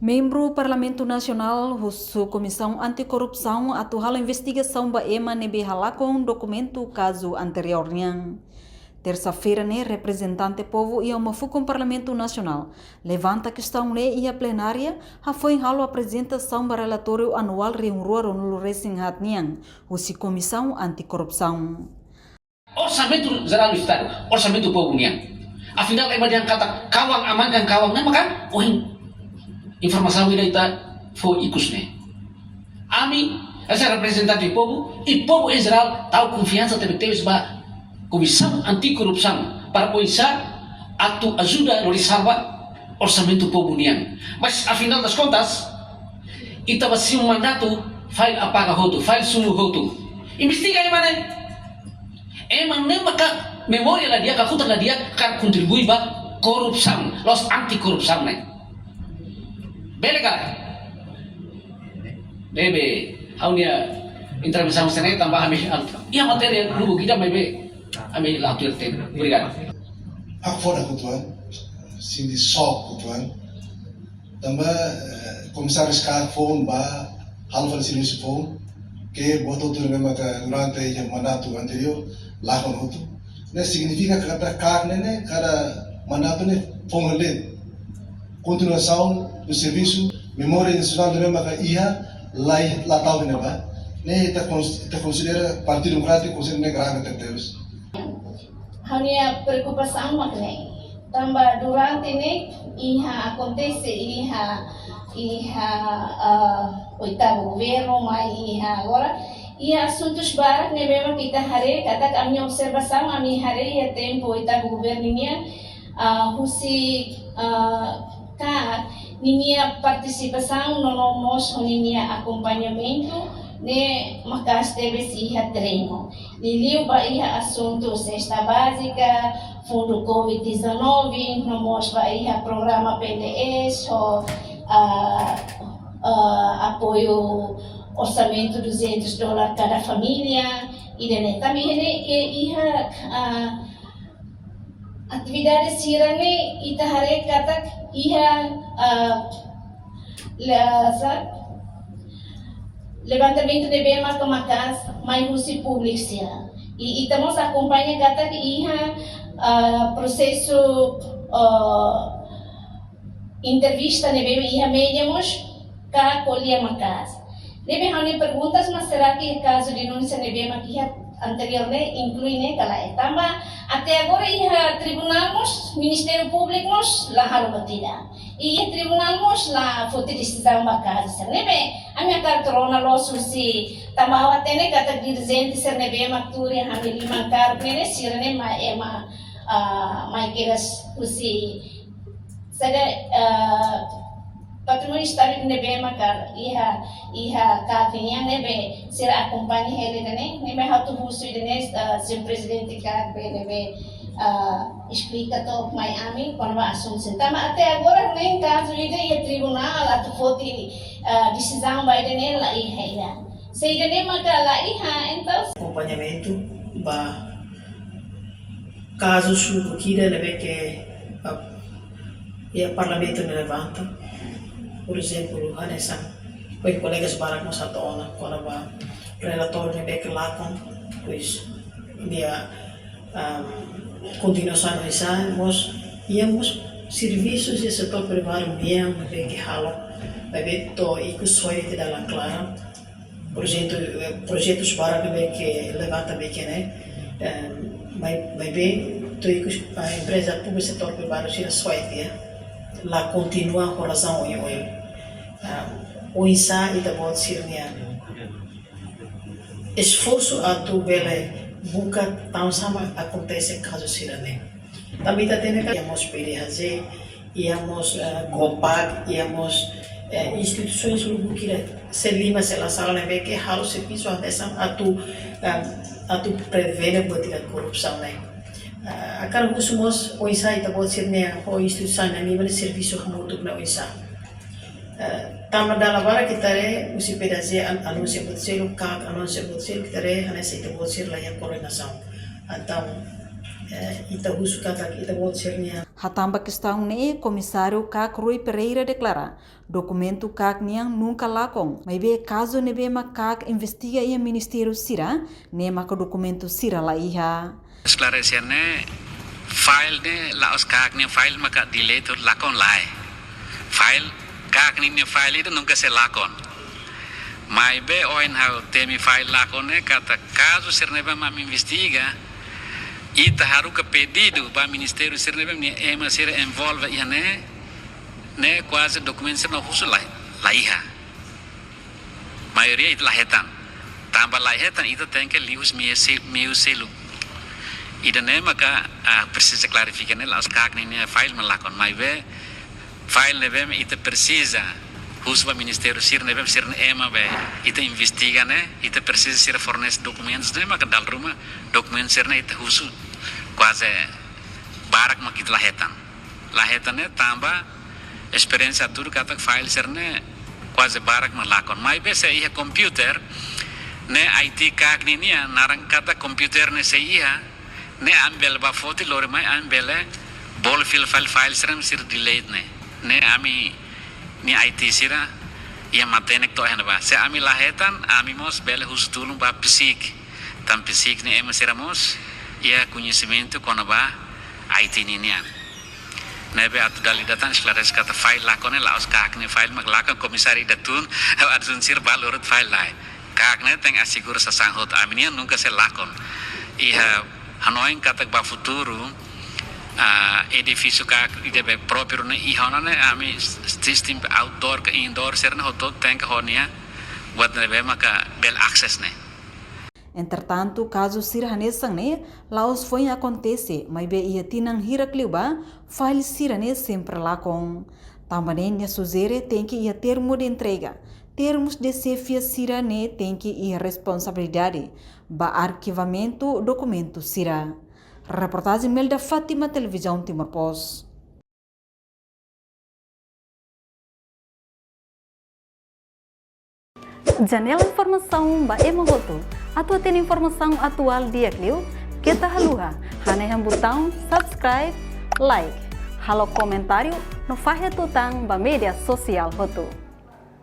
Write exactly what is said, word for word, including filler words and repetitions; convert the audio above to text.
Membru Parlamentu Nasionál husu Komisaun Anti-Korrupsaun atu halo investigasaun ba ema ne'ebé halakon dokumentu kazu anteriór nian. Tersa-feira ne'e, reprezentante povu iha uma fukun Parlamentu Nasionál levanta kestaun ne'e iha plenária, hafoin halo aprezentasaun ba relatóriu anuál rihun rua ruanulu resin haat nian, husi Komisaun Anti-Korrupsaun. Orsamentu Jerál Estadu, orsamentu povu nian. Afinál, ema dehan katak kawan amankan kawan, ne'e maka ohin informasaun ida ita fó ikus ne'e. Ami, hanesan reprezentante povu, i povu em geral, tau konfiansa tebetebes ba Komisaun Anti-Korrupsaun, para oinsá atu ajuda no salva orsamentu povu nian. Mas, afinál das contas, ita ba simu mandatu, file apaga hotu, file sunu hotu. Investiga ema ne'e. Ema ne'e maka memória la di'ak, kakutak la di'ak, kaer kontribui ba korrupsaun, la'ós anti-korrupsaun ne'e. Bele ka? Ne'ebé, ha'u-nia intervensaun hanesan ne'e tanba ami, iha matéria lubuk ida maibé, ami la atu iha tempu. Obrigadu. Hakfodak uitoan, sente xok uitoan. Tanba, eh, Komisáriu Scar foun ba, halo fali servisu foun, ke buat hotu ne'ebé maka durante iha mandatu anteriór, lakon hotu. Ne'e signifika katak kaer ne'e, ne'e, kada mandatu ne'e foun hela. Kontinuasaun do servisu, memória institusionál ne'ebé maka iha, la, la tau ne'ebá. Ne'e ita kons-, ita konsidera Partidu Demokrátiku konsidera ne'e grave tebetebes. Ha'u-nia preokupasaun mak ne'e. Tanba durante ne'e iha akontese iha, iha, ah, oitavu governu, mai iha agora, iha asuntus barak ne'ebé mak ita haree, katak ami-nia observasaun, ami haree iha tempu oitavu governu nian, ah, husi, ah, kaer ninia partisipasaun no, no mós ho ninia akompañamentu ne'e maka'as tebes iha terrenu. Liuliu ba iha asuntu sesta bázika, fundu covid dezanove, no mós ba iha programa P N D E S, ho, ah, ah, apoiu orsamentu duzentos dólar kada família, ida-ne'e. Tanba iha ne'e, iha, ah, atividade sira-ne'e ita haree katak iha, ah, le-, sa-, levantamentu ne'ebé maka maka'as mai husi públiku sira. I ita mós akompaña katak iha, ah, prosesu, ah, entrevista ne'ebé iha média mós ka ko'alia maka'as. Ne'ebé ha'u-nia perguntas mak será que kazu denúnsia ne'ebé mak iha anteriór ne'e inklui ne'e ka lae? Tanba até agora iha tribunál mós, Ministériu Públiku mós la halo buat ida. Iha tribunál mós la foti desizaun ba kazu sira-ne'e. Ami hakarak rona loos husi, tanba ha'u hatene katak dirijente sira ne'ebé mak tuur iha ami liman karuk ne'e, sira-ne'e mak ema, ah, mai kedas husi saida, ah, patrimóniu Estadu ne'ebé maka iha, iha kazu nian ne'ebé sira akompaña hela ida-ne'e, ne'ebé ha'u atu husu ida-ne'e, ah, señór Prezidente kaer ne'ebé, ah, esplika took mai ami kona-ba asuntu sira-ne'e. Tanba até agora ne'e kazu ida iha tribunál atu foti, ah, desizaun ba ida-ne'e la iha ida. Se ida-ne'e maka la iha, entaun akompañamentu ba kazu sira-ne'e ida ne'ebé ke, ah, iha Parlamentu ne'e levanta. Por ezemplu, hanesan ohin kolega barak mós hato'o ona kona-ba relatóriu ne'ebé ke lakon, pois, nia, ah, kontinuasaun oinsá, mós, iha mós servisu iha setór privadu nian ne'ebé ke halo, maibé to'o ikus soe ita dala klaran. Projetu, eh, projetus barak ne'ebé ke levanta ba iha ne'e, eh, mai, maibé to'o ikus, ah, empreza públika, setór privadu sira soe tiha, la kontinua ho razaun oioin. Ah, oinsá ita-boot sira-nia esforsu atu bele buka tansá mak akontese kazu sira-ne'e. Tanba ita hatene katak iha mós P D H J, iha mós, eh, GOPAG, iha mós, eh, instituisaun lubuk ida, se lima, se la sala ne'ebé ke halo servisu hanesan atu, eh, atu prevene buat ida korrupsaun ne'e. Eh, hakarak husu mós oinsá ita-boot sira-nia ho instituisaun ne'e, nia servisu hamutuk ne'e oinsá. Eh, tanba dala barak ita haree, husi P D H J an-, anúnsia buat seluk, GOPAG anúnsia buat seluk, ita haree hanesan ita-boot sira la iha koordenasaun. Entaun, eh, ita husu katak ita-boot sira-nia Hatán ba kestaun ne'e, Komisáriu KAK Rui Pereira deklara, dokumentu KAK nian nunka lakon, maibé kazu ne'ebé mak KAK investiga iha ministériu sira, ne'e maka dokumentu sira la iha. Esklarese ne'e, file ne'e la'ós KAK nia file maka delete lakon lae. File, KAK ninia file ida nunka sei lakon. Maibé ohin ha'u temi file lakon ne'e katak kazu sira ne'ebé mak ami investiga, ita haruka pedidu ba ministériu sira ne'ebé mak nia ema sira envolve iha ne'e, ne'e kuaze dokumentu sira ne'e husu la, la iha. Maioria ita la hetan. Tanba la hetan ita tenke liuhusi meiu se-, meiu seluk. Ida-ne'e maka, ah, presiza klarifika ne'e la'ós KAK ninia file mak lakon. Maibé file ne'ebé mak ita presiza husu ba ministériu sira ne'ebé mak sira-nia ema be ita investiga ne'e, ita presiza sira fornese dokumentus ne'e maka dala ruma dokumentu sira ne'e ita husu kuaze barak mak ita la hetan. La hetan ne'e tanba esperiénsia hatudu katak file sira ne'e kuaze barak mak lakon. Maibé se iha komputer ne'e I T KAK nian, naran katak komputer ne'e sei iha, ne'e ami bele bá foti lori mai, ami bele bolu fila fali file sira ne'e sira delete ne'e. Ne'e ami-nia I T sira iha matenek to'o iha ne'ebá. Se ami la hetan, ami mós bele husu tulun ba PCIC. Tanba PCIC nia ema sira mós iha koñesimentu kona-ba I T ninian. Ne'ebé atu dala ida tan esklarese katak file lakon ne'e la'ós KAK nia file mak lakon, komisáriu ida tun, ha'u atu tun sira bá lorot file lae. KAK ne'e tenke asegura sasán hotu, ami-nian nunka sei lakon. Iha hanoin katak ba futuru, ah, edifísiu KAK ida be própriu ne'e iha ona ne'e, ami sistema outdoor ka indoor sira ne'e hotu tenke ho nia buat ne'ebé maka bele access ne'e. Entretantu, kazu sira hanesan ne'e la'ós foin akontese, maibé iha tinan hirak liubá, file sira ne'e sempre lakon. Tanba ne'e nia sujere tenke iha termu de entrega, termus de xefia sira ne'e tenke iha responsabilidade ba arkivamentu dokumentu sira. Reportajen Melda Fátima, Televizaun Timor Post. Janela informasaun ba ema hotu. Atu hatene informasaun atuál di'ak liu, keta haluha hanehan butaun subscribe, like, halo komentáriu no fahe tutan ba média sosiál hotu.